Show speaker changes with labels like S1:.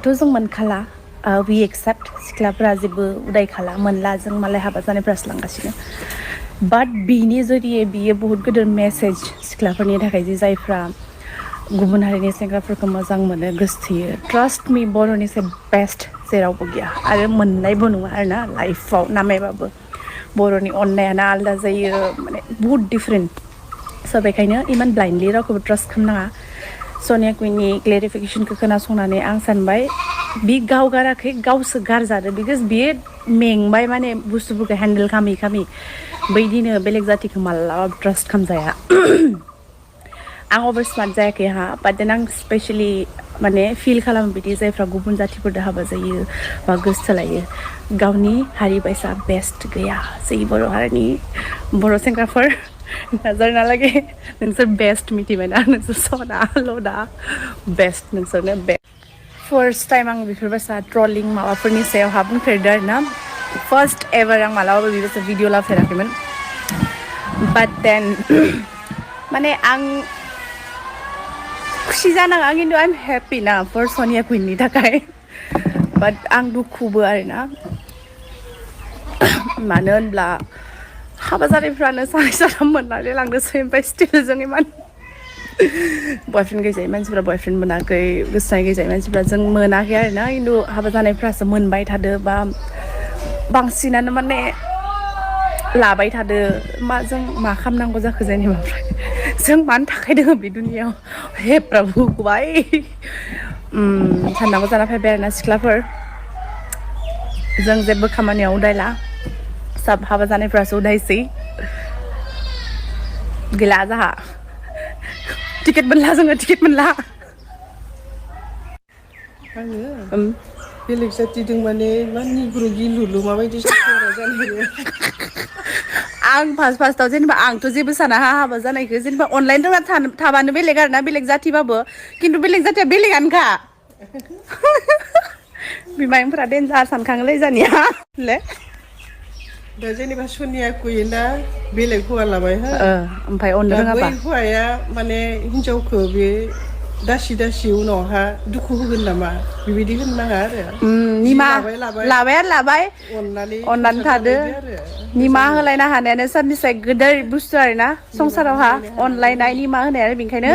S1: हाबाखौथ' जों मोनखाला we accept सिख्लाफोरा जेबो उदाय खाला मोनला जों मालाय हाबा जानायफ्रासो लांगासिनो बाट बिनि जरिये बियो बहुत गिदिर मेसेज सिख्लाफोरनि थाखाय जे जायफ्रा गुबुन हारिनि सेंग्राफोरखौ मोजां मोनो गोसोथोयो ट्रास्ट मी बर'नि बेस्ट जेरावबो गैया आरो मोननायबो नङा आरोना लाइफआव नामायबाबो बर'नि अननायानो आलादा जायो माने बहुत डिफारेन्ट स' बेखायनो इमान ब्लाइन्डलि रावखौबो ट्रास्ट खालामनाङा सनिया कुइननि क्लेरिफिकेसनखौ खोनासंनानै आं सानबाय बि गाव गाराखै गावसो गारजादों बिकज बियो मेंबाय माने बुस्थुफोरखौ हेन्डेल खालामै खालामै बैदिनो बेलेग जातिखौ मालाबाबो ट्रास्ट खालामजाया आं अभार स्मार्ट जायाखै हा बाट देन आं स्पेशेलि माने फिल खालामो बिदि जायफ्रा गुबुन जातिफोरजों हाबा जायो बा गोसो थोलायो गावनि हारि बायसा बेस्ट गैया जै बर' हारिनि बर' सेंग्राफोर नाजारना लागे नोंसोर बेस्ट मिथिबायना नोंसोर सना लदा बेस्ट नोंसोरनो बेस्ट फार्स्ट टाइम आं बेफोरबायसा ट्रलिं माबाफोरनि सायावहा बुंफेरदों आरोना फार्स्ट एभार आं मालाबाबो बेबायसा भिडिअ लाफेराखैमोन बाट देन माने आं खुसि जानाङा खिन्थु आइ एम हेपि ना फर सनिया कुइननि थाखाय बाट आं दुखुबो आरोना मानो होनब्ला हाबा जानायफ्रानो सानै साथाम मोननानै लांदोंसै ओमफ्राय स्टिल जों इमान बयफ्रेन्ड गैजायै मानसिफ्रा बयफ्रेन्ड मोनाखै गोसोथोनाय गैजायै मानसिफ्रा जों मोनाखै आरोना खिन्थु हाबा जानायफ्रासो मोनबाय थादो बा बांसिनानो माने लाबाय थादो मा जों मा खालामनांगौ जाखो जेनेबा जों मानो थाखाय दोङो बे दुनियाव हे प्रभु बाय साननांगौ जाना फैबाय आरोना सिख्लाफोर जों जेबो खामानियाव उदायला सब हाबा जानायफ्रासो उदायसै गैला जाहा टिकेट मोनला जोङो टिकेट मोनला
S2: आङो बेलेग जातिदों माने इमान निग्रु गिलुलु माबायदि जानो
S1: आं फार्स्टआव जेनेबा आंथ' जेबो साना हाबा जानायखौ जेनेबा अनलाइन रोङा थाबानो बेलेग आरोना बेलेग जातिबाबो खिन्थु बेलेग जातिया बेलेगानोखा बिमायंफोरा देन्जार सानखाङोलै जानिया ले
S2: दा जेनेबा सनिया कुइनआ बेलेग हौवा लाबाय हो
S1: ओमफ्राय अननो
S2: दा बै
S1: रोङाबा
S2: हौवाया माने हिनजावखौ बे दासि दासि उनावहा दुखु होगोन नामा बेबायदि होनो नाङा आरो
S1: निमाहा लाबाय अननानै थादो निमाहा होलायनो हानायानो सोरनिफ्राय गोदोर बुस्थु आरोना संसारावहा अनलायनाय निमाहा होनायानो बेनिखायनो